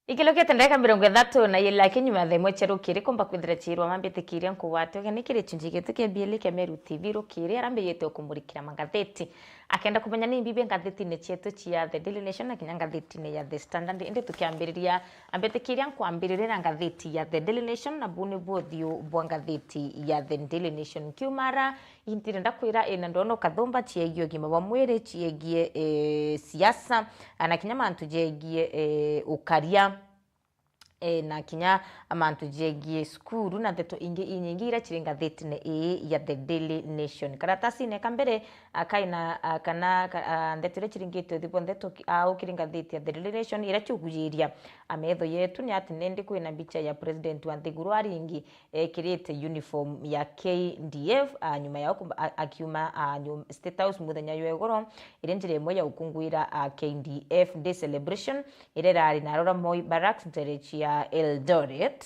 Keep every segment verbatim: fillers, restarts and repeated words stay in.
Ikilukite ndagika mirongo ithatu na iri, lakini nyuma ya thaa imwe cia rukiri, kumba kwithira ciirwa mambitikiria nkugwate ugeni kiri chunji gitu kia bieli kia Meru T V rukiri, aria mbiyite ukumurikira mangatheti. Akenda kumenya ni mbibi ngathetine cietu cia The Daily Nation na kinya ngathetine ya The Standard. Indi tukiambiriria, ambitikiria nkwambiriria na ngatheti ya The Daily Nation, na buu nibu uthiu bwa ngatheti ya The Daily Nation. Kiumara, intirenda kwira ina ndono kathumba ciegie ugima bwa mwiri, ciegie, eh, siasa, na kinya mantu jegie, eh, ukaria, eh, na kinya mantu jegie cukuru na ndeto ingi inyingi iria ciri ngathitine ii ya The Daily Nation. Karatasine ka mbere, ah, kaina, ah, kana ka-, ah, ndeto iria ciringite uthiu bwa ndeto ki-, au kiri ngathiti ya The Daily Nation iria ciugujiria, ah, metho yetu ni ati nindi kwina mbicha ya president wa nthiguru aringi ekirite uniform ya K D F, ah, nyuma ya uku-, a-, akiuma, ah, nyum-, State House muthenya jwa igoro, iri njira imwe ya ukunguira, ah, K D F Day Celebration, iria irari na arora Moi Barracks, ntere cia Eldoret.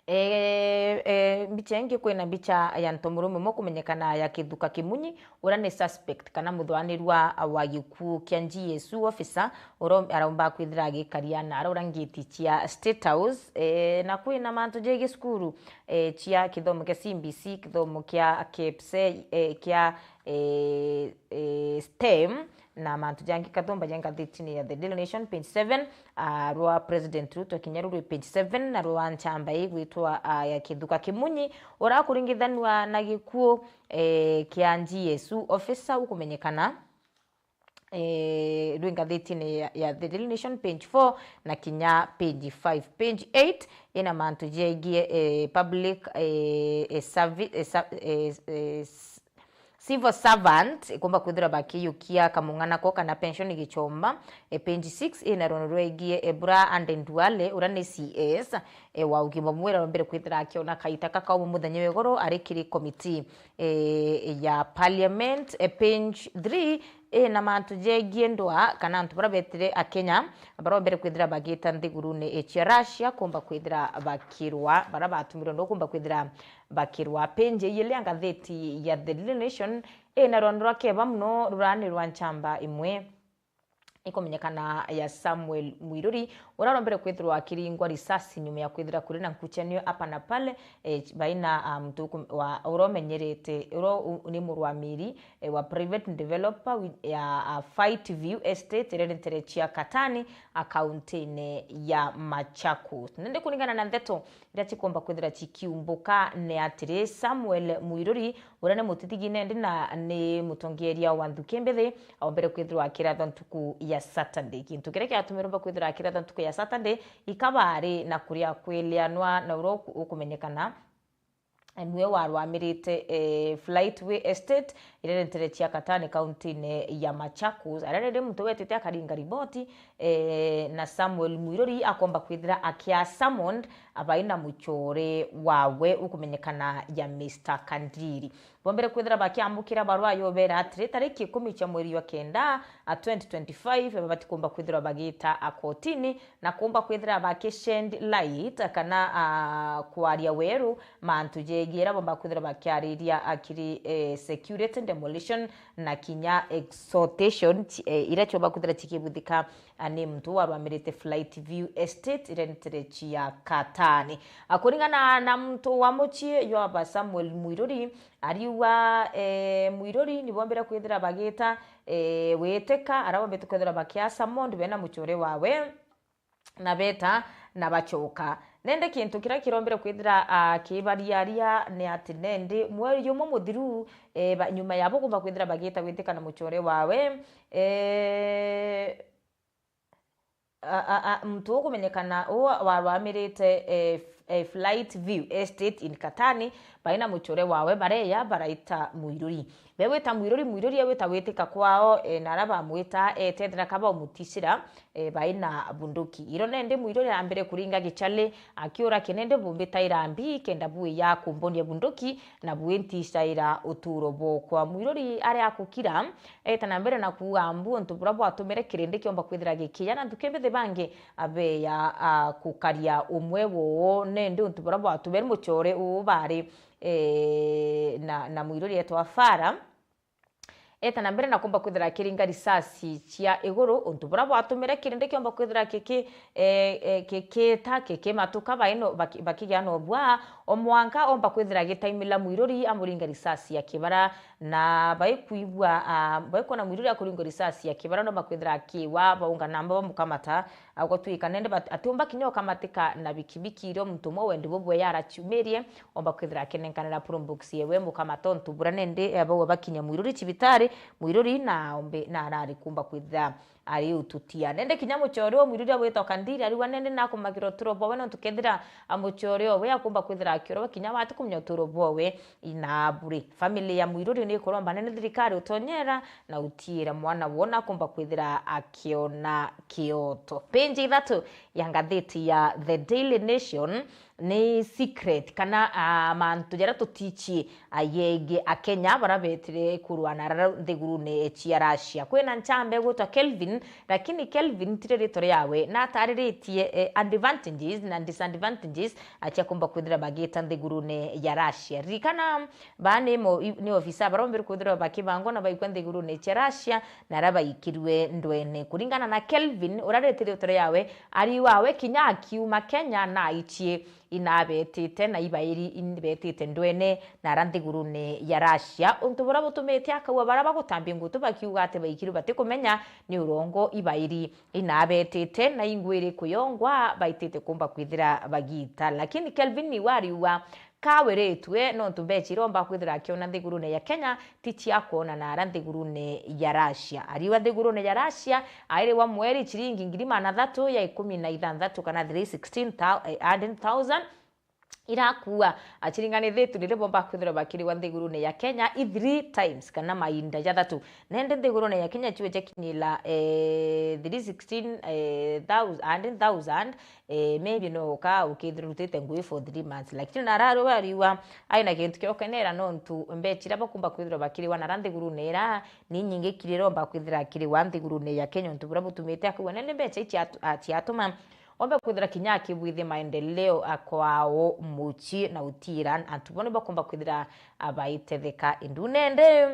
Eh, eh, mbicha ingi, kwina mbicha ya ntomurume umwe kumenyekana ya Kithuka Kimunyi, uria ni suspect kana muthwanirwa wa gikuu kia G S U officer, uria araumba kwithira agikaria na arora ngiti cia State House, eh, na kwina mantu jegie cukuru, eh, cia kithomo kia C B C, kithomo kia KPSE, eh, kia, eh, eh, STEM, na mantu jangi kathumba ja ngathitine ya The Daily Nation, page seven, ah, rwa President Ruto kinya ruri page seven, na rwa nchamba igwitwa, ah, ya Kithuka Kimunyi, uria kuringithanua na gikuu, eh, kia G S U officer ukumenyekana, eh, rwi ngathitine ya, ya The Daily Nation, page four na kinya page five. Page eight ina mantu jegie, eh, public, eh, eh, servi-, eh, sa-, eh, eh, s-, civil servant ikumba kwithirwa bakiyukia kamung'ana ko kana pension gichomba. Eh, page six ina rwono rwegie, eh, Bura Ande Duale, uria ni C S, eh, wa ugima mwira, rombere kwithira akiona kaita kakaumu muthenya wa igoro ari kiri committee, eh, ya parliament. Eh, page three ina mantu jegie ndwaa kana antu baria betire Akenya barombere kwithira bagita nthigurune, eh, cia Russia kumba kwithira bakirwa, baria batumirwe ndo kumba kwithira bakirwa. Page iyili ya ngatheti ya The Daily Nation ina rwono rwa keba muno rurani rwa nchamba imwe ikumenyekana ya Samuel Mwiruri, uria arombere kwithirwa akiringwa risasi nyuma ya kwithira kuri na nkuchanio hapa na pale, eh, baina, ah, muntu ukum-, wa, uria umenyerete, uria u-, ni murwamiri, eh, wa private developer wi-, ya, ah, Fight View Estate, iria iri ntere cia Katani, ah, kaunti-ini ya Machakos. Nindi kuringana na ndeto iria cikomba kwithira cikiumbuka ni atiri, Samuel Mwiruri, uria ni mutithigi nendi na ni mutongeria wa nthuki mbithi, aombere kwithirwa akirathwa ntuku ya Saturday. Kintu kiria kiatumirwe mba kwithirwa akirathwa ntuku ya Saturday, ikaba ari na kuria kwilianwa na uria uku-, ukumenyekana, eh, niwe warwamirite, eh, Flightway Estate, iria iri ntere cia Katani, kaunti-ini ya Machakos, aria riri muntu wetite akaringa riboti, eh, na Samuel Mwiruri akomba kwithira akia summoned abai na muchore wawe ukumenyekana ya Mister Kandiri. Bombere kwithira bakiamukira barua yobera atiri, tariki ikumi cia mweri jwa kenda, a twenty twenty-five, batikumba kwithirwa bagita a kotini na kumba kwithira bakished light kana, a, kwaria weru mantu jegie iria bomba kwithira bakiariria akiri, eh, security, demolition na kinya extortion, chi-, eh, iria ciomba kwithira cikibuthika, a, ni muntu warwamirite Flight View Estate iria ni ntere cia Katani. A, kuringana na muntu wa mucii jwa ba Samuel Mwiruri, ariuga, eh, Mwiruri nibombire kwithira bagita, eh, witika, aria bombite kwithira bakia summoned bena muchore wawe, na beta na bachoka. Nende kintu kiria kirombire kwithira, a, kibariaria ni ati nende mweri jumwe muthiru, eh, ba-, nyuma yabo kumba kwithira bagita witika na muchore wawe, eh, a, a, a, muntu ukumenyekana u warwamirite, eh, f-, eh, Flight View Estate in Katani, bai na muchore wawe bareya baraita Mwiruri. Bewita Mwiruri, Mwiruri ewita witika kwao, eh, na aria bamwita etethera kaba umuticira, eh, bai na bunduki. Iro nende Mwiruri arambire kuringa gichali, akiura kinende bumbitaira mbi kenda buiya kumbonia bunduki na bwinticaira uturo bokwa. Mwiruri aria akukira, eeta na mbere na kuuga mbu untu buria bwatumire kirindi kiomba kwithira gikiya na nthuki mbithi bangi abeya, a, kukaria umwe woo, nende untu buria bwatumire muchore uu bari, e, na, na Mwiruri etwa Fara, Eta na mbere na kumba kwithira akiringa risasi cia iguru, untu buria bwatumire kirindi kiomba kwithira kiki-, eh, eh, kikita kikimatuka, baino baki-, bakigia na ubwa, o mwanka omba kwithira agitaimila mwiruri amuringa risasi ya kibara, na baikwigua, ah, baikwona mwiruri akuringwa risasi ya kibara, nomba kwithira akiwa baungana amba bamukamata, agutwika nende bat-, atiumba kinya ukamatika na bikibiki iria muntu umwe wendi bubwe yaraciumirie, omba kwithira akinenkanira probox yewe mukamata untu buria nende, eh, bauga bakinya mwiruri cibitari, mwiruri na ombe, na arari kumba kwithira ari ututia. Nende kinya muchore o mwiruri agwitwa Kandiri, ariwa nende nakumagira uturo bwawe, nontu kethira, a, muchore owe akumba kwithira akiorwa kinya wati kumenya uturo bwawe inaburi. Family ya mwiruri ni kuromba nene thirikari utonyera na utiira mwana wona akumba kwithira akiona kioto. Page ithatu ya ngathiti ya The Daily Nation ni secret kana, ah, mantu jaria tutichi, ah, yegi Akenya baria betire kurwa na arara nthigurune cia Russia. Kwina nchamba igwitwa Kelvin, lakini Kelvin tiri ritwa riawe, na atariritie, eh, advantages na disadvantages, ah, cia kumba kwithira bagita nthigurune ya Russia. Ririkana, baa ni mo-, i-, ni ofisa barombirwe kwithirwa bakibangwa na baikwa nthigurune cia Russia, na aria baikirwe ndwene. Kuringana na Kelvin, uria ritire ritwa riawe, ari wawe kinya akiuma Kenya na aichie inabetite na ibairi inabetite ndwene na ara nthigurune ya Russia, untu buria butumite akaua baria bagutambia ngutu bakiuga ati baikirwe batikumenya ni urongo ibairi inabetite na ingwiri kuyongwa baitite kumba kwithira bagita. Lakini Kelvin niwe ariuga kawiritue, nontu mbecha iria omba kwithira akiona nthigurune ya Kenya ti cia kwona na ara nthigurune ya Russia. Ariwa nthigurune ya Russia airiwa mweri chiringi ngiri magana thatu ya ikumi na ithanthatu kana three sixteen thousand, irakua achiringanithitue riria bomba kwithirwa bakiriwa nthigurune ya Kenya i three times kana mainda jathatu. Nende nthigurune ya Kenya chiwe chakinyila, eh, three sixteen, eh, thousand, hundred thousand, eh, maybe no ka ukithira urutite ngui for three months. Lakini narari we ariwa aina kintu kiokenera nontu mbecha iria bakumba kwithirwa bakiriwa nara nthigurune ira ni nyingi kirira omba kwithira akiriwa nthigurune ya Kenya, untu buria butumite akauga nende mbecha ichi atu-, achiatuma ombe kwithira kinya akibwithia maendeleo akwao muchi na utiira antu bo ni bakumba kwithira abaitetheka. Indu nende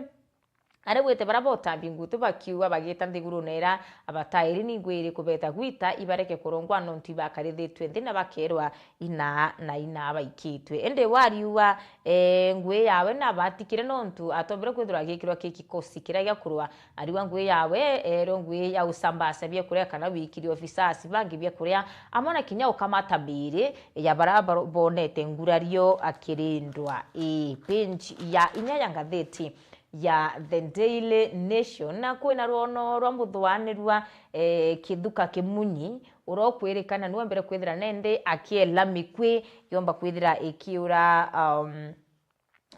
arigwite baria botambi ngutu bakiuga bagita nthigurune ira abatairi ningwiri kubeta gwita ibareke kurongwa nontu ibakarithitwe nthi na bakerwa ina na ina baikitwe. Indi wariuga, eh, ngui yawe nabatikire nontu atombire kwithirwa agikirwa ki kikosi kiria gia kurwa. Ariwa ngui yawe, eh, ero ngui ya usambaza biakuria kana wikiri officers bangi biakuria, amwe na kinya ukamata miiri ya baria baro-, bonete ngurario akirindwa. Ii, page ya inya ya ngathiti ya The Daily Nation, na kwina rwono rwa muthwanirwa, eh, Kithuka Kimunyi, uria ukwirikana niwe mbere kwithira nende akiela mikwi yomba kwithira ikiura, um,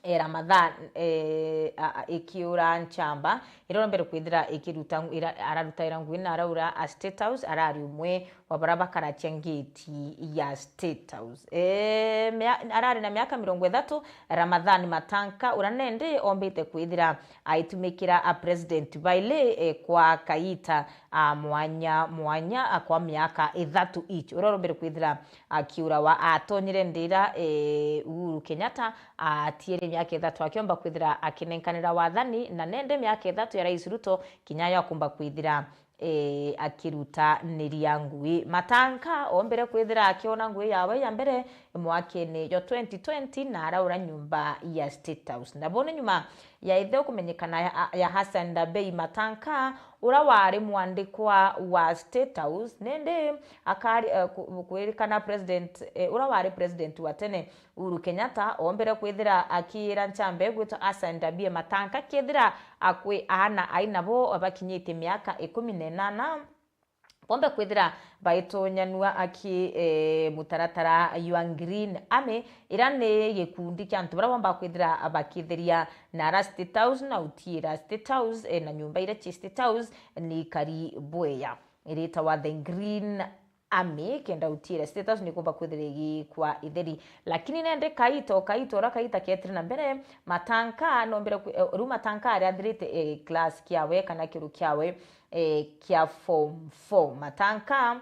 eh, Ramadhan, eh, a, a, ikiura nchamba, iria mbere kwithira ikiruta ngu-, ira, araruta ira ngui na araura a State House, arari umwe wa baria bakaracia ngiti ya State House. Eh, mia-, arari na miaka mirongo ithatu, Ramadhan Matanka, uria nende ombite kwithira aitumikira a President baili, eh, kwa kaita, a, mwanya mwanya, a, kwa miaka ithatu each. Uria urombere kwithira akiurawa atonyire ndira, eh, Uhuru Kenyatta atiere miaka ithatu akiomba kwithira akinenkanira wathani, na nende miaka ithatu ya Rais Ruto kinya yakumba kwithira, eh, akirutaniria ngui. Matanka ombere kwithira akiona ngui yawe ya mbere mwakene jwa twenty twenty na araura nyumba ya State House. Na bone nyuma ya ithe ukumenyekana ya, ya Hassan Dabei Matanka, uria wari mwandikwa wa State House, nende akari, eh, ku-, kwirikana president, eh, uria wari president wa tene Uhuru Kenyatta, ombere kwithira akiira nchamba igwitwa Hassan Dabei Matanka, kethira akwi aana ai nabo bakinyite miaka ikumi na inana, bombe kwithira baitonyanua aki, eh, mutaratara jwa Green Army, ira ni gikundi kia antu baria bomba kwithira bakitheria nara State House na utiira State House, eh, na nyumba iria ci State House ni ikari bweya. Iritawa The Green Army, kenda utiira State House ni kumba kwithira igikwa itheri. Lakini nende kaito, kaito uria kaita ketire na mbere, Matanka nombere kwi-, eh, riu Matanka aria athirite, eh, class kiawe kana kiru kiawe, eh, kia form four. Matanka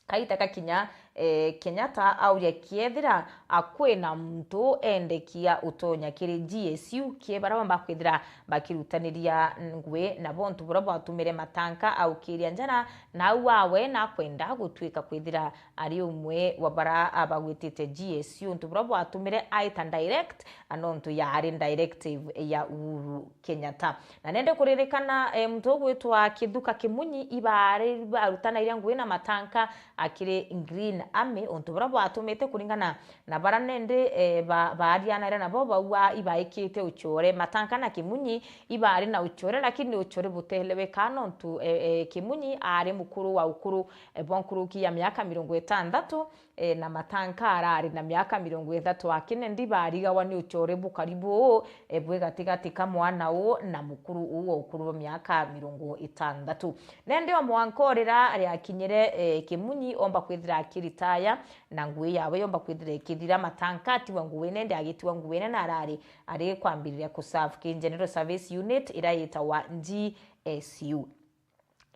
kaita kakinya, eh, Kenyatta auria kiethira akwina muntu endekia utonya kiri G S U, kie baria bamba kwithira bakirutaniria ngui na bontu buria bwatumire Matanka aukiria njara na au awe na akwenda gutwika kwithira ari umwe wa bara abagwitite G S U, untu buria bwatumire aita direct nontu yaari directive ya Uhuru Kenyatta. Na nende kuririkana, eh, muntu ugwitwa Kithuka Kimunyi ibari barutanairia ngui na Matanka akiri Green Army, untu buria bwatumite kuringana na bara nende, eh, ba-, baarianaire nabo bauga ibaikite uchore. Matanka na Kimunyi ibaari na uchore, lakini uchore buteeleweka nontu, eh, eh, Kimunyi aari mukuru wa ukuru, eh, bwa nkuruki ya miaka mirongo itandatu, eh, na Matanka araari na miaka mirongo ithatu akine ndi baarigawa ni uchore bukari buu, eh, bwi gatigati ka mwana uu na mukuru uu wa ukuru bwa miaka mirongo itandatu. Nende o mwanka o rira riakinyire, eh, Kimunyi omba kwithira akiritaya, na ngui yawe yomba kwithira ikithira. Matanka atiwa nguine, ndi agitiwa nguine na arari ari kwambiriria kuserve ki General Service Unit iria yitawa G S U.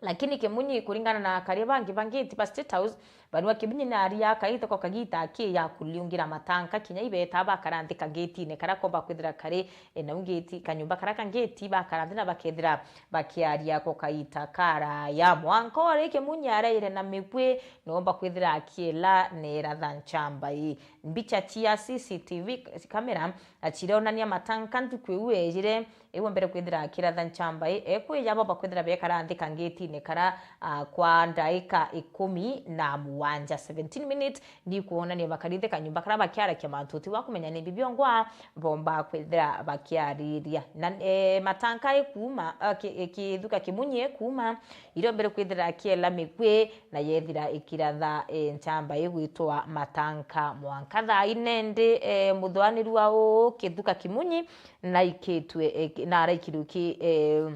Lakini Kimunyi, kuringana na akaria bangi ba ngiti ba State House, barua Kimunyi nari akaite kwa kagita aki ya kuliungira Matanka kinya ibeta bakara nthi kagitine kara komba kwithira kari, e, nau ngiti, kanyumba kara kangiti bakara nthi na bakethira bakiaria kwa kaita karaya. Mwanka ori Kimunyi araire na migwi nomba kwithira akiela neratha nchamba ii. Mbicha cia C C T V camera na cironania Matanka ntuku iu ejire, iu mbere kwithira akiratha nchamba ii, ekwija bo bakwithira bekara nthi kangitine kara, ah, kwa ndaika ikumi na mugwanja, seventeen minutes, ni kuonania bakarinthika nyumba kara bakiarakia mantu uti wa kumenya ni mbi biongwa bomba kwithira bakiariria. Na, eh, Matanka ikuuma, ah, ki-, eh, Kithuka Kimunyi ikuuma, irio mbere kwithira akiela migwi na yethira ikiratha, eh, nchamba igwitwa Matanka mwanka thaa ine ndi, eh, muthwanirua uu Kithuka Kimunyi na ikitwe, eh, ki-, na araikirwe ki, eh,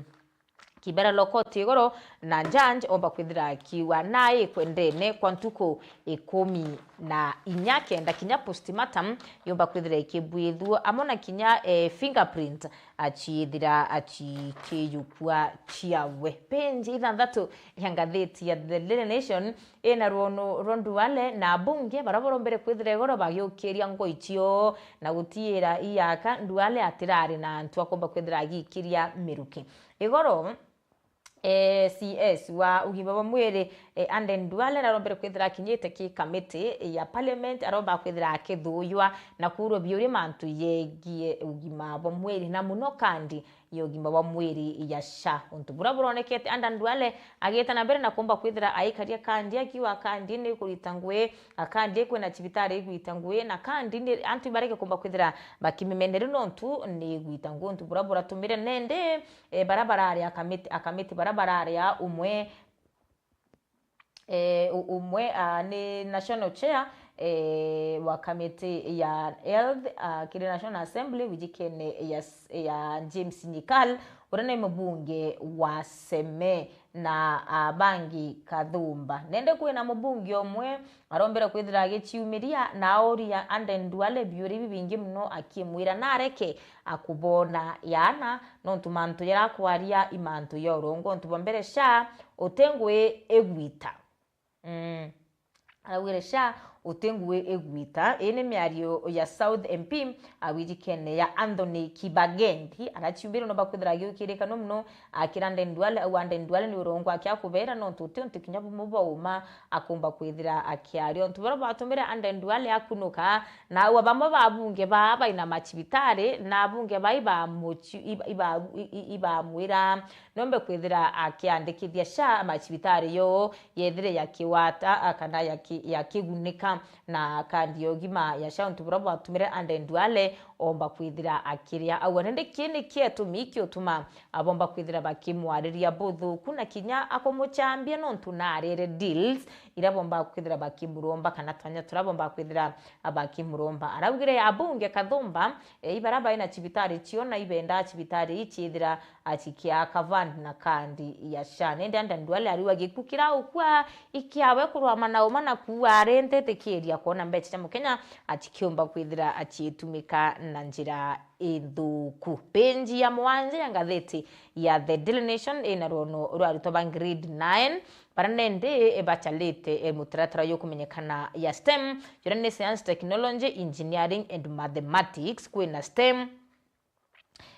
Kibera Lokoti igoro, na judge omba kwithira akiuga nai kwendene kwa ntuku ikumi na inya kenda kinya postmortem yomba kwithira ikibwithua, amo na kinya, eh, fingerprint aciithira acikiyukua ciawe. Page ithanthatu ya ngathiti ya The Daily Nation ina rwono rwa Nduale na abunge bara barombere kwithira igoro bagiukiria ngoi cio na gutiira iyaka. Nduale atirari na antu akomba kwithira agikiria miruki. Igoro, eh, C S wa ugima bwa mwiri, eh, Aden Duale narombere kwithira akinyite ki kamiti ya parliament, aromba kwithira akithuywa na kuurwa biuria mantu yegie ugima bwa mwiri, na muno kandi ya ugima bwa mwiri ya SHA. Untu buria buronekete Aden Duale agiita na mbere na kuumba kwithira aikaria kandi akiuga kandi ni kurita ngui, a kandi kwina cibitari igwita ngui, na kandi ni antu ibareke kuumba kwithira bakimimeneri nontu ni igwita ngui. Untu buria buratumire nende, eh, bara barari akamiti, akamiti bara barari a umwe, eh, u-, umwe, ah, ni national chair, eh, wa kamiti ya health, ah, kiri National Assembly, wijikene ya s-, ya James Nyikal, uria ni mubunge wa Seme, na, ah, bangi Kathumba. Nende kwina mubunge umwe arombere kwithira agiciumiria na auria Aden Duale biuria bibi bingi muno akimwira nareke akubona yaana, nontu mantu jaria akwaria i mantu ja urongo. Untu bwa mbere, SHA uti ngui igwita. Mm. Araugire, SHA uti ngui igwita. Ii ni miario ya South M P awijikene ya Anthony Kibagendi, araciumbire nomba kwithira agiukirika no muno akira Aden Duale, au Aden Duale ni urongo akia kubera, nontu uti untu kinya bumwe bwa uma akumba kwithira akiaria. Untu buria bwatumire Aden Duale akunuka, na au bamwe ba abunge baa baina macibitari, na abunge baa ibamuci-, iba-, iba-, i-, i-, ibamwira nombe kwithira akiandikithia SHA macibitari yo yethire yakiwata, a, kana yaki-, yakigunika na kandi ya ugima ya SHA. Untu buria bwatumire Aden Duale omba kwithira akiria au. Nende kii ni kietumi kiutuma abomba kwithira bakimwariria buthuku na kinya akumuchambia, nontu naarire deals iria bomba kwithira bakimuromba kana twanya turia bomba kwithira bakimuromba. Araugire abunge Kathumba, e, ibaria baina cibitari cio na ibenda cibitari ii ciithira acikia kavandi na kandi ya SHA. Nende Aden Duale ariwa giku kiraukua ikiawe kurwama na uma na kuuga arentete kiria kwona mbeca cia Mukenya acikiumba kwithira aciitumika na njira inthuku. Page ya mwanja ya ngatheti ya The Daily Nation ina rwono rwa arutwa ba grade nine, bara nende bachalite, eh, mutaratara jukumenyekana ya STEM, juria ni science, technology, engineering and mathematics. Kwina STEM,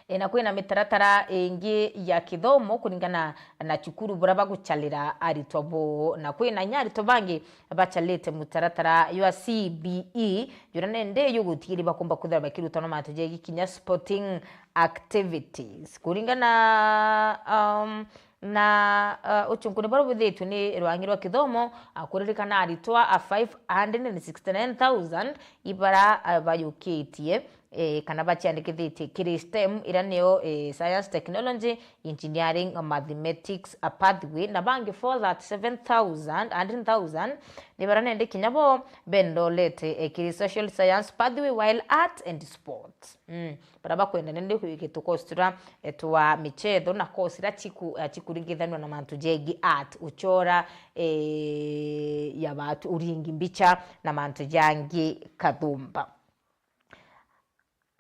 e, na kwina mitaratara ingi ya kithomo kuringana na cukuru buria baguchalira aritwa bo, na kwina inya aritwa bangi bachalite mutaratara jwa C B E, juria nende jugutigiria bakumba kwithira bakirutanwa mantu jegi kinya sporting activities. Kuringana, um, na, uh, uchunguzi buria buthitwe ni rwangi rwa kithomo, uh, kuririkana aritwa a five hundred and sixty-nine thousand ibara, uh, bayukitie, eh, kana baciandikithitie kiri STEM, iria niyo, eh, science, technology, engineering, mathematics, a pathway, na bangi four thirty-seven thousand, hundred thousand, ni bara nende kinya bo bendolete, eh, kiri social science pathway, while art and sports. Mm. Bara bakwenda nende kwi-, gitu course tura, eh, twa michetho na course ira chiku-, eh, chikuringithanua na mantu jegi art, uchora, eh, ya batu, uringi mbicha na mantu jangi kathumba.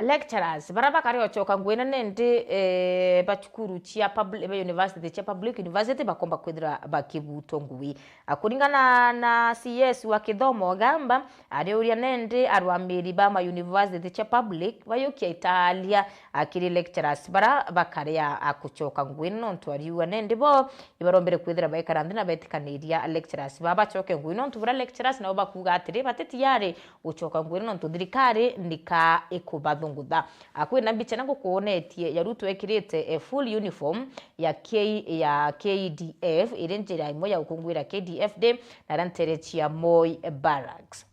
Lecturers bara bakari ochoka ngui na nende, eh, ba cukuru chia public, ba university chia public university bakomba kwithira bakibutwa ngui. A, kuringana na C S wa kithomo Ogamba, ariuria nende arwamiri ba ma university chia public bayukia italia, a, kiri lecturers bara bakari a, a kuchoka ngui nontu ariuga nende bo ibarombere kwithira baikara nthi na betikaniria lecturers ba bachoke ngui nontu bura lecturers nabo bakuga atiri batitiari gucoka ngwira nontu thirikari ndika ikubathungutha. A, kwina mbicha na ngukuonetie ya Ruto ekirite, e, full uniform ya K-, ya K D F, iri njira imwe ya gukungwira K D F Day na ria ntere cia Moi Barracks.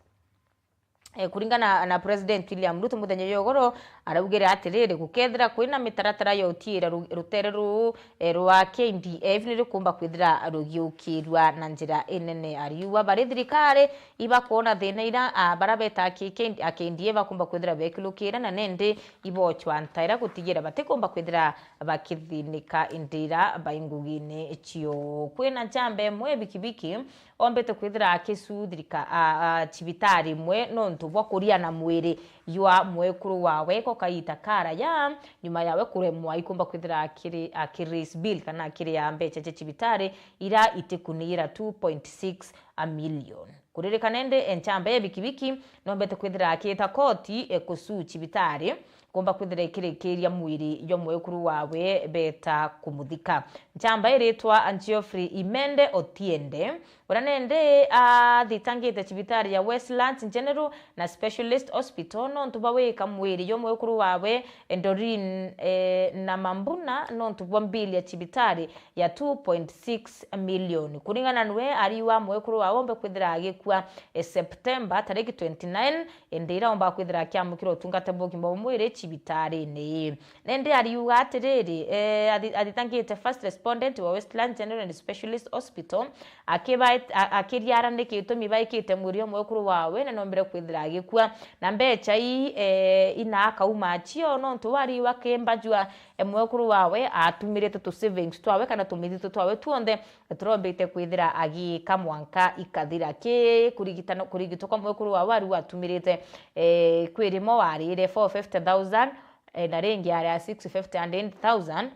E, kuringana na President William Ruto muthenya jwa ugoro, araugire atiriri, gukethira kwina mitaratara ya utiira ru-, rutere ruu, e, rwa K D F ni rukumba kwithira rugiukirua na njira inene. Ariuga bari thirikari ibakwona thina ira, a, bara beta a K-, K-, a K D F bakumba kwithira bekilukira na nindi ibochwa ntaira gutigira batikumba kwithira bakithinika indira bai ngugine cio. Kwina njamba imwe bikibiki ombete kwithira akicuthirika, a, a, cibitari imwe nontu bwa kuriana mwiri jwa mwekuru wawe ko kaita karaya, nyuma yawe kuremwa ikumba kwithira akiri, akiri bill kana akiria mbecha cia cibitari ira itikuniira two point six million. Kuririkana indi, enchamba ya bikibiki nombete kwithira akiita koti, e, kusu cibitari kumba kwithira ikirikiria mwiri jwa mwekuru wawe beta kumuthika. Nchamba iritwa Geoffrey Imende Otiende, uria nende athitangite cibitari ya Westlands General na Specialist Hospital nontu bwa wika mwiri jwa mwekuru wawe Doreen, e, Namambuna nontu bwa bill ya cibitari ya two point six million. Kuringana nwe, ariuga mwekuru wawe ombe kwithira agikua, e, September tariki twenty-nine, indi ira omba kwithira akiamukira utungata bwa ugima bwa mwiri cibitari-ini. Nindi ariuga atiriri, e, athi-, athitangite first respondent wa Westlands General and Specialist Hospital, akiba-, a-, akiriarana gitumi baikite mwiri o mwekuru wawe na nombire kwithira agikua. Na mbecha ii, e, ina akauma achio nontu wariuga kimbajua, e, mwekuru wawe atumirite tu savings twawe kana tumithithu twawe tuonthe turombite kwithira agiika mwanka ikathira. Ki kurigitana-, kurigitwa kwa mwekuru wawe ariuga atumirite, e, kwi rimwe warire four fifty thousand, e, na ringi aria six fifty and eight thousand.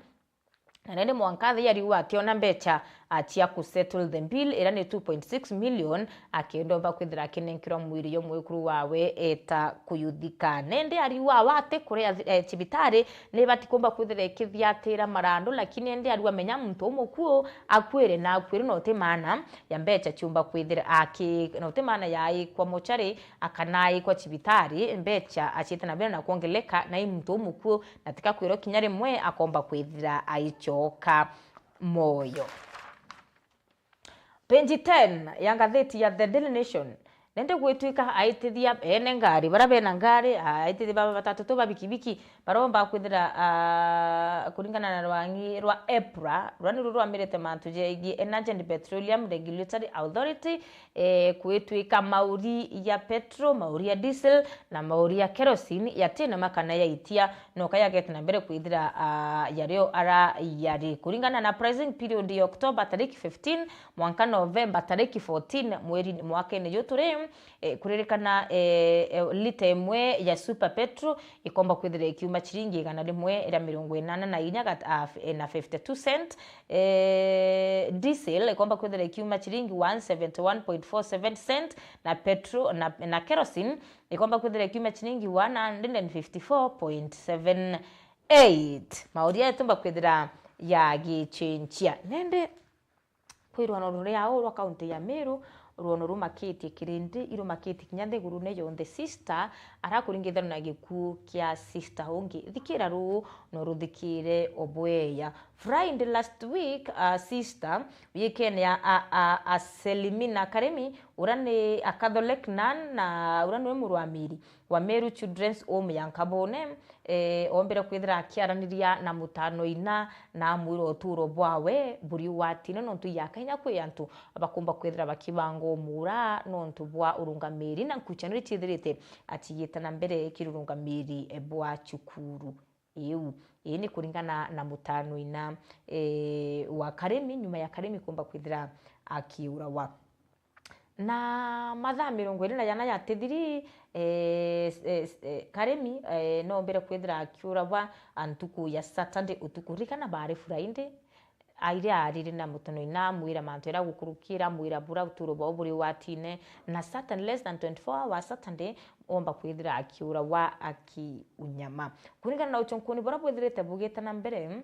Na nindi mwanka athi ariuga akiona mbecha, a, cia ku settle the bill, ira ni two point six million, akienda omba kwithira akinenkerwa mwiri yo mwekuru wawe eta kuyuthika. Nindi ariuga awa ati kuria, e, cibitari ni batikumba kwithira ikithiatira marandu, lakini indi ariuga menya muntu umukuu akuire na akuire na uti maana ya mbecha ciumba kwithira aki-, na uti maana ya aikwa mochari, akana aikwa cibitari, mbecha aciite na mbere na kuongeleka, na i muntu umukuu na tika kwirwo kinya rimwe akomba kwithira aichoka moyo. Page ten ya ngatheti ya The Daily Nation. Nende gwitwika aitithia ene ngari, bara bena ngari, aitithia baba batatu tu ba bikibiki, baromba kwithira, a, kuringana na rwangi rwa EPRA, rwa niru rwamirite mantu jegie Energy and Petroleum Regulatory Authority, e, kwitwika mauri ya petrol, mauri ya diesel, na mauri ya kerosene yatina makana yaitia, noka yagete na mbere kwithira, a, yario ara yari. Kuringana na pricing period ya October tariki fifteen mwanka November tariki fourteen mweri, mwakene ju turi, Eh, kuririkana, eh, eh, lita imwe ya super petrol ikomba kwithira ikiuma ciringi igana rimwe ria mirongo inana na inya gat-, ah, f-, eh, na fifty-two cent. Eh, diesel ikomba kwithira ikiuma ciringi one seventy-one point four seven cent, na petrol, na, na kerosene ikomba kwithira ikiuma ciringi one hundred and fifty-four point seven eight. Mauria yatumba kwithira yagicenjia. Nende kwi rwono ruria uu rwa kaunti ya Meru, rwono rumakitie kirindi, irumakitie kinya nthigurune yonthe. Sister arakuringithanwa na gikuu kia sister ungi. Thikira ruu no ruthikire obweya. Friday last week, a sister wikene ya a, a, a Selimina Karemi, ura ni a Catholic nun na ura niwe murwamiri wa Meru Children's Home ya Nkabune, eh, ombire kwithira akiaraniria na mutano ina na amwira uturo bwawe buri ugwatine nontu iaka inya kwi antu bakumba kwithira bakibanga umuura nontu bwa urungamiri na nkuchanio iria ciithirite aciigite na mbere kiri urungamiri bwa cukuru iu. Ii ni kuringana na mutano ina, eh, wa Karemi, nyuma ya Karemi kumba kwithira akiurawa. Na mathaa mirongo iri na jana jatithiri, eh, s-, eh, s-, eh, Karemi, eh, noombire kwithira akiuragwa ntuku ya Saturday utuku. Ririkana baari Friday, aire arire na mutano ina amwira mantu jaria agukurukira, amwira bura uturo bwao buri ugwatine. Na Saturday, less than twenty-four hours Saturday, omba kwithira akiuragwa akiunyama. Kuringana na uchunkuni buria bwithirite bugite na mbere,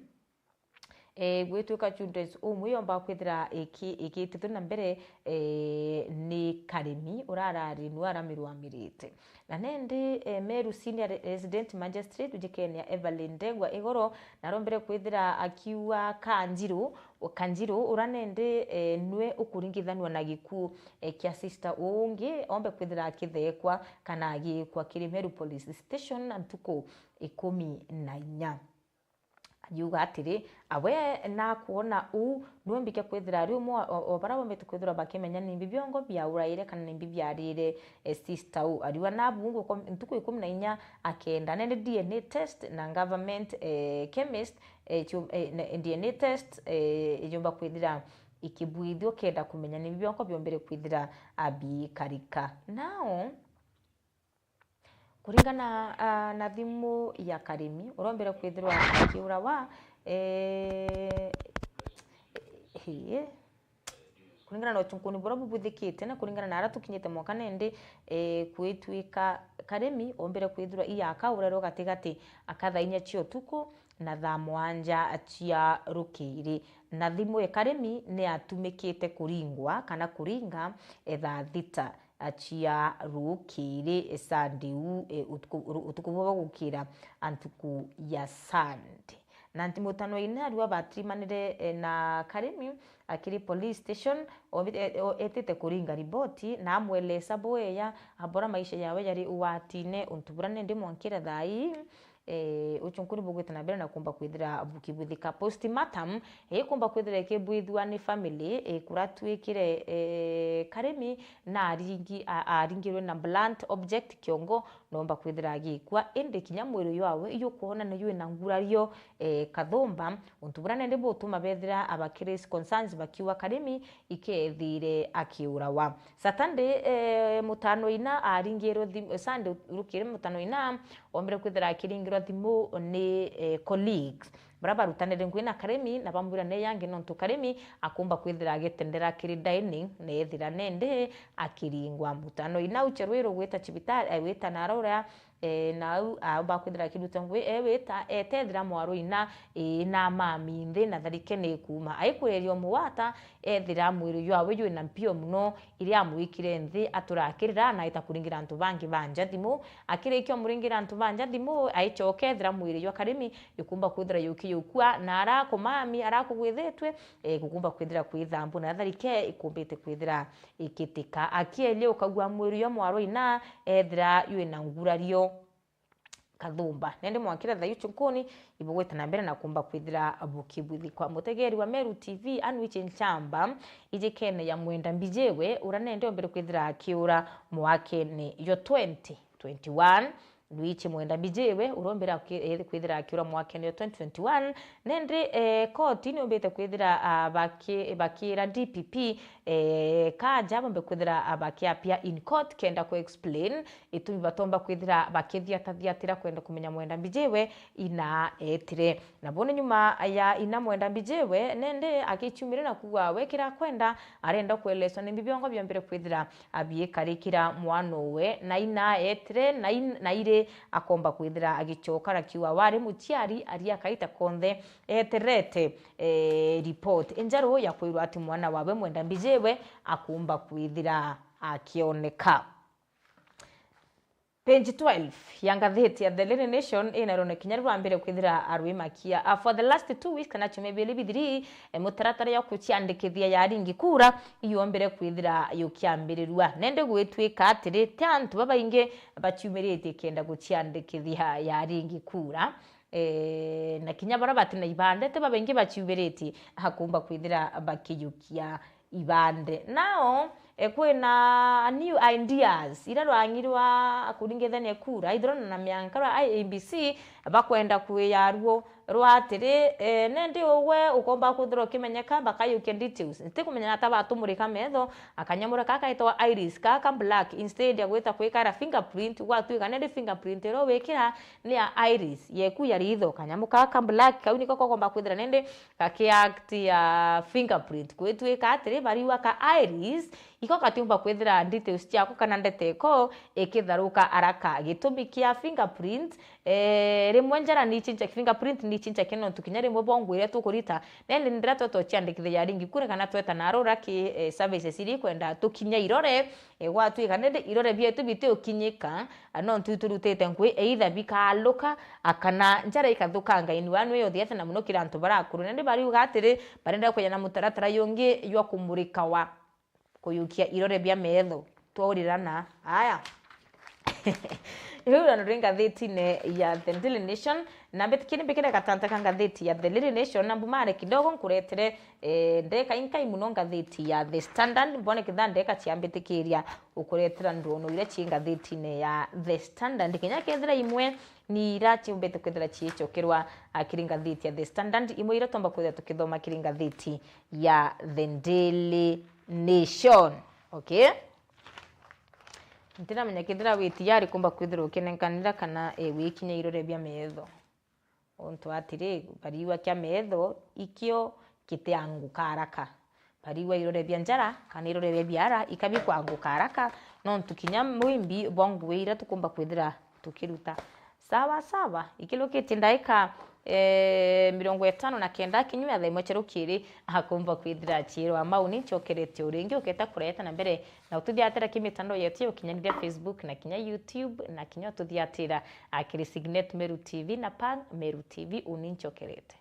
eh, gwitwika Children's Home yomba kwithira iki-, ikitithwe na mbere, eh, ni Karemi urarari nu aramirwamirite. Na nendi, eh, Meru Senior Re-, Resident Magistrate ujikene ya Evelyn Ndegwa igoro, narombere kwithira akiuga Kanjiru, Kanjiru ura nendi, eh, nwe ukuringithanwa na gikuu, eh, kia sister ungi, ombe kwithira akithekwa kana agikwa kiri Meru Police Station na ntuku ikumi na inya. Ajiuga atiri, awe nakwona uu, niwe mbike kwithira ari umwe o, o baria bombete kwithirwa bakimenya nimbi biongo biauraire kana nimbi biarire, eh, sister uu. Ariwa nabungwe kwa ntuku ikumi na inya akenda. Nende D N A test na government, eh, chemist, eh, chu-, eh, ne-, D N A test, eh, ijumba kwithira ikibwithio kenda kumenya nimbi biongo biombere kwithira abikarika. Now, kuringana, ah, na thimu ya Karemi, urombere kwithirwa akiurawa, eh, hii, kuringana na uchunkuni buria bubuthikite na kuringana na aria tukinyite mwanka nendi, eh, kwitwika Karemi ombere kwithirwa iyakaurerwa gatigati aka thaa inya cia utuku na thaa mwanja cia rukiri. Na thimu ya Karemi ni yatumikite kuringwa kana kuringa, eh, thaa thita cia rukiri, e, Sunday uu, e, utuku, ru-, utuku bwa gukira, a, ntuku ya Sunday. Na nti mutano ina ariwa batirimanire, e, na Karemi akiri police station, obi-, e, o-, etite kuringa riboti na amwelesa bweya abora maisha yawe yari ugwatine, untu bura nendi mwankira thaa ii, eh, uchunkuni bugwite na mbere na kumba kwithira bukibuthika. Postmortem, eh, ikumba kwithira ikibwithua ni family, eh, kuratwikire, eh, Karemi na aringi-, a-, aringirwe na blunt object kiongo, nomba kwithira agikua, indi kinya mwiri uyu wawe ijukwona ni jwina ngurario, eh, kathumba, untu bura nendi butuma bethira aba case concerns bakiuga Karemi ikethire akiurawa. Saturday, eh, mutano ina aringirwe thimu, Sunday rukiri mutano ina, ombire kwithira akiringirwa thimu ni, eh, colleagues baria barutanire ngui na Karemi, na bamwira ne yangi nontu Karemi akumba kwithira agitendera kiri dining, na ethira nende akiringwa. Mutano ina uche rwiru gwita cibitari, eh, gwita nara uria, eh, nau aumba kwithira akiruta ngui, e wita, etethira mwaro ina, ii, na mami nthi na tharike ni kuuma. Aikuriria umugwata, ethira mwiri jwawe jwina mpio muno, iria amwikire nthi aturakirira na aita kuringira antu bangi ba nja thimu. Akirikia umuringira antu ba nja thimu, aichoka ethira mwiri jwa Karemi jukumba kwithira juki jukua, na arakwa mami, arakugwithitwe, eh, gukumba kwithira kwithambu, na tharike ikumbite kwithira ikitika. Akielia ukagua mwiri jwa mwaro ina, ethira jwina ngurario kathumba. Nende mwankira thaa iu chunkuni, ibugwite na mbere na kumba kwithira bukibuthikwa. Mutegeri wa Meru T V, Anwiche Nchamba, ijikene ya mwenda mbijiwe, ura nende ombere kwithira akiura mwakene jwa twenty twenty-one, Luigi Mwenda Mbijiwe, uria umbire aki-, eh, kwithira akiura mwakene wa twenty twenty-one, nindi, eh, koti niumbite kwithira, ah, baki-, bakiira D P P, eh, kaja bombe kwithira, ah, bakiapia in court kenda ku explain itumi batomba kwithira bakithiatathiatira kwenda kumenya Mwenda Mbijiwe ina etire. Na bone nyuma ya ina Mwenda Mbijiwe, nindi agichumire na kuuga we kira kwenda arenda kueleswa ni mbibiongo biombire kwithira abiikarikira mwana uwe, na ina etire, na in-, na iri akomba kwithira agichoka, na kiuga wari muchiari aria kaita konthe eterete, eh, report injeru ya kwirwa ati mwana wawe Mwenda Mbijiwe akumba kwithira akioneka. Page twelve ya ngathiti ya The Daily Nation ina rone kinya rwa mbere kwithira arwimakia. Ah, for the last two weeks kana chumia bibiri bithiri, eh, mutaratara ya kuchiandikithia ya ringi kura iyombere kwithira yukiambirirua. Nende gwitwika atiri, ti antu babaingi bachiumiritie kenda guchiandikithia ya ringi kura. Eh, na kinya baria batina ibande, ti babaingi bachiumiritie akumba kwithira bakiyukia ibande. Nao, eh, kwina new ideas ira rwang'irwa kuringithania kura, ithiro na mianka rwa I E B C bakwenda kwiya ruo rwa atiri, eh, nendi ugwe ukomba kwithirwa ukimenyeka, bakayukia details. Ntikumenya ata batumurika metho, akanyamura kaka kaitwa iris, kaka black, instead ya gwita kwikara fingerprint, gwatuika nendi fingerprint iro wikira ni ya iris yeku ya ritho. Kanyamu kaka black, kau niko kogomba kwithira nendi gakiact ya fingerprint. Gwitwika atiri, bariuga ka iris, iko katiumba kwithira details ciaku kana ndete iko ikitharuka araka. Gitumi kia fingerprint, eh, rimwe njara ni chincha, fingerprint ni chincha kino ntu kinya rimwe bongo iria tukurita. Nende ndira twe tuchiandikithia ya ringi kura kana tweta naro raki, eh, services iria ikwenda tukinya irore, eh, gwatuika nende irore bietu bitiukinyika, ah, no ntu iturutite nkui either bikaluka, ah, kana njara ikathukanga in one way or the other, na muno kiri antu baria akuru. Nende bariuga atiri, barenda kwija na mutaratara yungi jwa kumurikawa kuyukia irore bia metho. Twaurirana. Aya. Riu rano rwi ngathitine ya The Daily Nation, na mbitikieni mbikire gatanta ka ngathiti ya The Daily Nation, na mbumare kidogo nkuretere, eh, ndeka inkai muno ngathiti ya The Standard, mbone kitha ndeka ciambitikiria ukuretera ndono iria ci ngathitine ya The Standard. Kinya kethira imwe ni ira ciumbite kwithira ciicokerwa, ah, kiri ngathiti ya The Standard, imwe ira tomba kwithira tukithoma kiri ngathiti ya The Daily Nation. Okay? Ntiramenya kethira wi tayari kumba kwithirwa ukinenkanira kana, eh, wikinya irore bia metho. Untu atiri, bariuga kia metho ikio kitianguka haraka. Bariuga irore bia njara kana irore bia biara ikabikwanguka haraka, nontu kinya mwimbi bwa ngui ira tukumba kwithira tukiruta. Sawa sawa, ikirukitie ndaika, eh, mirongo itano na kenda kinyua thaa imwe cia rukiri, akumba kwithira achiirwa. Mau ni nchokerete uringi uketa kureta na mbere na ututhiatira ki mitandao yetu ya ukinyaniria, Facebook na kinya YouTube, na kinya ututhiatira, ah, kiri Signet Meru T V na Pan Meru T V. Uni nchokerete.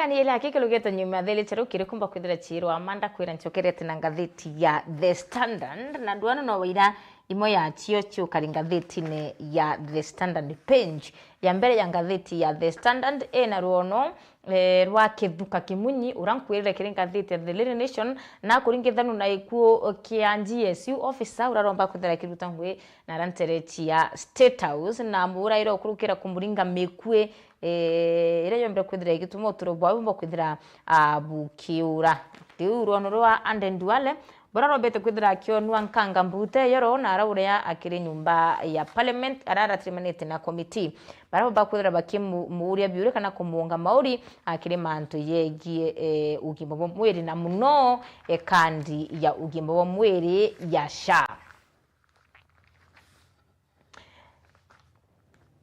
Ni ile aki kirugite nyuma thele cheru kiri kumba kwithira chirwa manda kwira nchokerete na ngatheti ya The Standard, na ndwano no waira imwe ya cio ciukari ngatheti-ini ya The Standard. Page ya mbere ya ngatheti ya The Standard ina rwono eh, rwa Kithuka Kimunyi, ura nkwirire kiri ngatheti ya The Daily Nation, na kuringithanu na ikuo kia G S U officer ura romba kwithira kiruta ngui na ranterechi ya State House, na muraira ukurukira kumuringa mikui eh, iria yombire kwithira igituma uturo bwao bumba kwithira ah, bukiura. Riu rwono rwa Aden Duale, bura rombete kwithira akionua nkanga mbute yoro na arauria akiri nyumba ya parliament, araratirimanite na komiti. Bara bakwithira bakimuuria biuri kana kumuunga mauri akiri mantu yegie eh, ugima bwa mwiri, na muno eh, kandi ya ugima bwa mwiri ya SHA.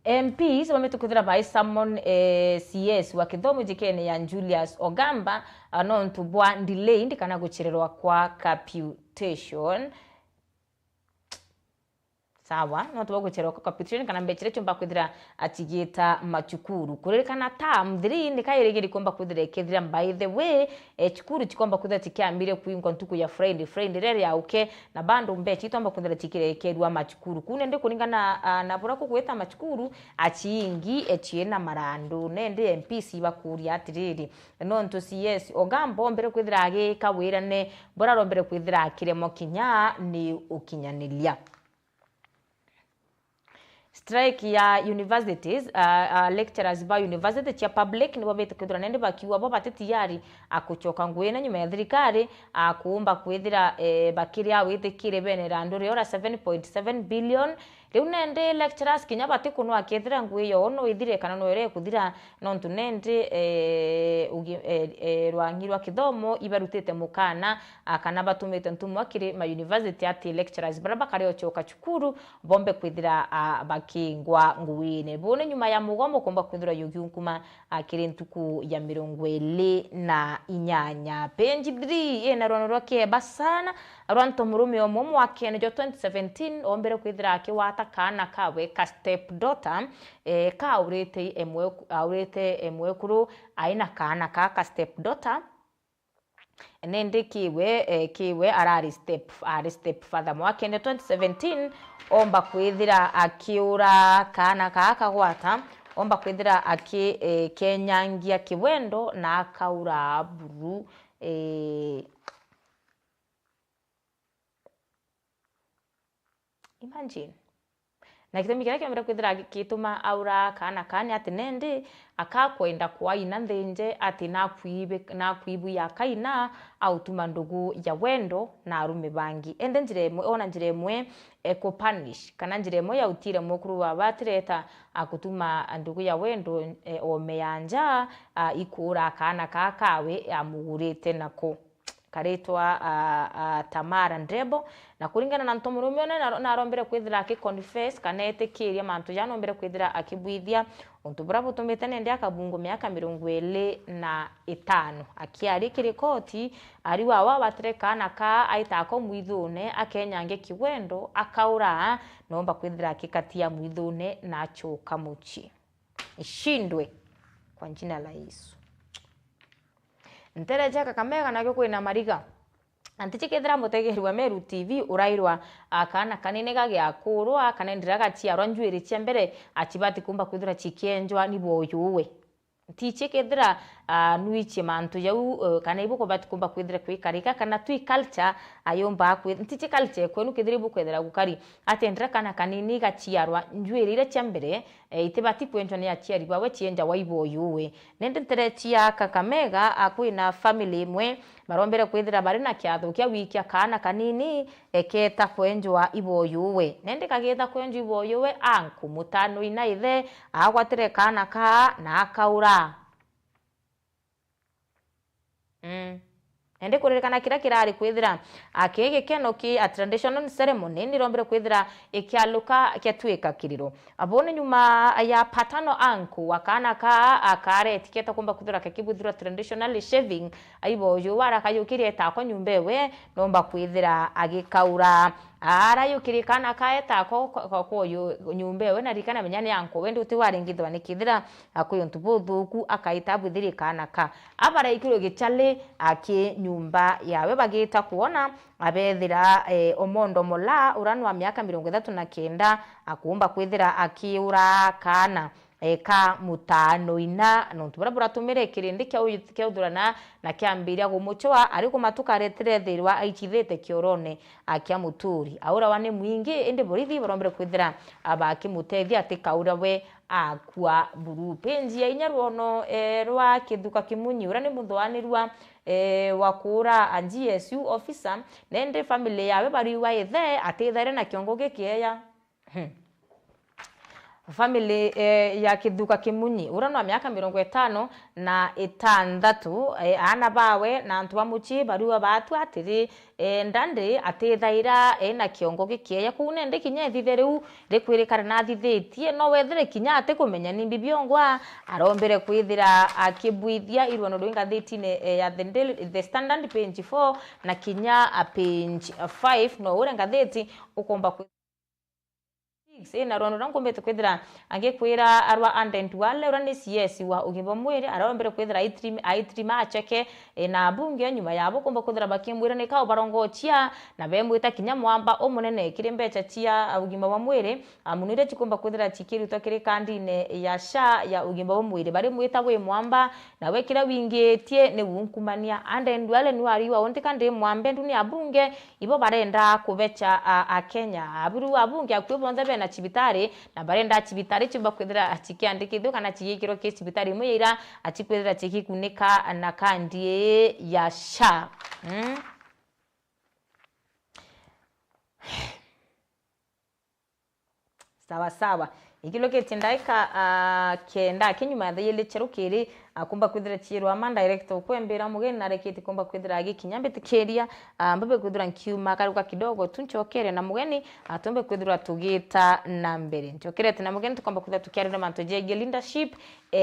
M Ps bamite kwithira bai summon eh, C S wa kithomo jikene ya Julius Ogamba ah, nontu bwa delayed kana guchererwa kwa capitation. Sawa, nontu bwa guchererwa kwa capitation kana mbecha iria ciumba kwithira acigita macukuru. Kuririkana term three ni kairigiri kumba kwithira ikethira, by the way, eh, cukuru cikomba kwithira cikiambire kuingwa ntuku ya Friday, Friday rere ya uke, na bando mbecha itomba kwithira cikirekerua macukuru. Kuu nende kuringana ah, na bura kugwita macukuru, aciingi eciina marandu. Nende M Ps ibakuria atiriri, nontu C S Ogamba ombere kwithira agika wirane bura rombere kwithira akiremwa kinya ni ukinyaniria. Strike ya universities, uh, uh, lecturers ba university cia public nibo bete kwithira nende bakiuga bo bati tayari akucoka nguine nyuma ya thirikari akuumba kwithira eh, bakiri awitikire bene randu riora seven point seven billion. Riu nende lecturers kinya bati kunwa akethira ngui yo no ithire kana no ere kuthira, nontu nende eh, ugi, eh, eh, rwangi rwa kithomo ibarutite mukana ah, kana batumite ntumwa kiri ma university ati lecturers bara bakare ochoka cukuru bombe kwithira ah, bakingwa nguine. Bune nyuma ya mugomo kumba kwithirwa yugiunkuma akiri ntuku ya mirongo iri na inyanya. Page three ina rwano rwa kieba sana rwa nto murume umwe mwakene jwa twenty seventeen ombere kwithira akiwata kaana kawe ka step daughter, eh, kaurite emwe, aurite emwekuru aina kaana ka ka step daughter. Nindi kiwe eh, kiwe arari step ari step father mwakene twenty seventeen omba kwithira akiura kaana kaa kagwata, omba kwithira aki eh, kenyangia kiwendo na akaura buru eh, imagine. Na gitumi kiria kiombere kwithira gituma aura kaana kaa ni ati nindi akakwenda kwaina nthinje ati nakwibi-, nakwibui akaina autuma ndugu ya wendo na arume bangi. Ende njira imwe, ona njira imwe e kupunish, kana njira imwe ya utire mwekuru wawe atireta akutuma ndugu ya wendo e, ome ya nja a, ikuura kaana kaa kawe amugurite nako. Karitwa a, a, Tamara Ndebo, na kuringana na ntomurume one naro-, narombere kwithira aki confess kana etikiria mantu jaa nombere kwithira akibwithia, untu buria butumite nende akabungwa miaka mirongo iri na itano. Akiaria kiri koti, ari wawe abatire kaana kaa aita ako mwithune akenyange kiwendo akaura, nomba kwithira akikatia mwithune na achoka mucii. Ishindwe kwa jina la Yesu. Ntere ja Kakamega nakio kwina mariga. Na ntichi kethira mutegeri wa Meru T V urairwa a kaana kanini gagiakurwa kana ndira gaciarwa njuiri cia mbere, achibati kumba kwithira chikienjwa ni boyuwe. Ntichi kethira a, nwichie mantu jau eh, kana ibukubati kumba kwithira kwikarika kana twi culture ayumba kwi ntichi culture kwenu kethira ibukwethira gukari ati ndira kana kanini gaciarwa njuiri iria cia mbere eh, itibati kwenjwa ni aciari bawe, cienjawa i boyuwe. Nindi nterechi ya Kakamega, a, kwina family imwe barombere kwithira bari na kiatho kia wikia kaana kanini, eketa kwenjwa i boyuwe. Nindi kagita kwenjwa i boyuwe, anku mutano ina ithe agwatire kaana kaa na akaura. Mm. Indi kuririkana kiria kirari kwithira aki gikeno ki a traditional ceremony nirombire kwithira ikialuka kiatwika kiriro. Abo ni nyuma ya paternal uncle wa kaana kaa akaretiketa kumba kwithira kakibwithirwa traditional shaving, aibo uyu wara kayukirie tako nyumba ewe nomba kwithira agikaura. Arayukiri kana kaeta ko ko ko yu nyumba ewe na rikana menya ni anko wende uti waringithwa ni kithira akwi untu buthuku akaita bwithiri kana ka. Abaraikirwe gichali aki nyumba yawe bagita kuona abethira eh, Omondo Mola uranwa miaka mirongo ithatu na kenda akumba kwithira akiura kana eka mutaano ina nontu buria buratumire kirindi kia u- kia uthurana na kiambiria gumuchwa ari kumatuka aretire ethirwa aichithite kiorone akia muturi. Aurawa ni mwingi indi borithi barombere kwithira abakimutethia atikaura we akua buru. Penji ya inya rwono eh, rwa Kithuka Kimunyi uria ni muthwanirwa eh, wa kuura a G S U officer nende family yawe bariwa ithe atithaire na kiongo gikieya. Hmm. Family eh, ya Kithuka Kimunyi uria no miaka mirongo itano na itanthatu eh, aana bawe na antu ba mucii bariwa baatwa atiri eh, ndandi atithaira ena kiongo gikieya kuu nende kinya ithithe riu rikwirikana nathithitie no wethire kinya atikumenya nimbi biongwa arombere kwithira akibwithia irwano rwi ngathitine eh, ya the, Daily, the Standard page four na kinya a page five no uria ngathiti ukomba kwi- Six, ina rwano ruria nkumbite kwithira angikwira arwa Aden Duale uria ni C S wa ugima bwa mwiri arombere kwithira aitrima acheke e, na abunge nyuma yabo kumba kwithira bakimwira ni kau barongochia na bemwita kinya mwamba umunene kiri mbecha cia ugima bwa mwiri amunire chikumba kwithira chikirutwa kiri kandine ya SHA ya ugima bwa mwiri bari mwita wi mwamba na wekira wingitie ni unkumania. Aden Duale ni wariwa unti kandi mwambe nduni abunge ibo barenda kubecha a, a Kenya. Abiru abunge akui bonthe bena chibitari na barenda chibitari chiumba kwithira chikiandikithua kana chigikirwa ki chibitari imwe ya ira achikwithira chigikunika na kandi ya SHA. Mm. Sawa sawa. Ikilukitie ndaika uh, kenda kinyuma ya thaa ili cherukiri akumba kwithira chirwa ama direct ukwembira mugeni narekete kumba kwithira agikinya mbitikiria uh, mbabe kwithira nkiuma karuka kidogo tu nchokere na mugeni atumbe kwithira tugita na mbere nchokerete na mugeni tukomba kwithira tukiarira mantu jegie leadership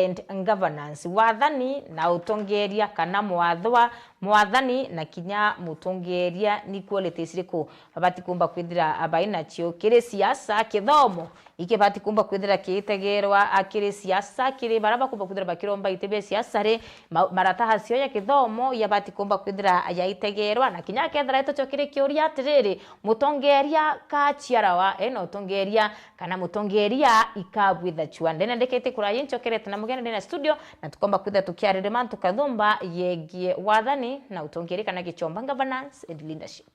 and governance wathani na utongeria kana mwathwa mwathani na kinya mutongeria ni qualities riku babati kumba kwithira bainacio kiri siasa kithomo ikibati kumba kwithira kiitegerwa akiri siasa kiri bara bakumba kwithira bakiromba iti bia siasa ri ma- marataha cio ya kithomo yabati kumba kwithira yaitegerwa na kinya kethira itocho kiri kiuria atiriri mutongeria kachiarawa ena utongeria kana mutongeria ikabwitha chua ndene ndikite kurayi nchokerete na mugeni ndene studio na tukomba kwithira tukiarire mantu kathumba yegie wathani na utongeria kana gichomba governance and leadership.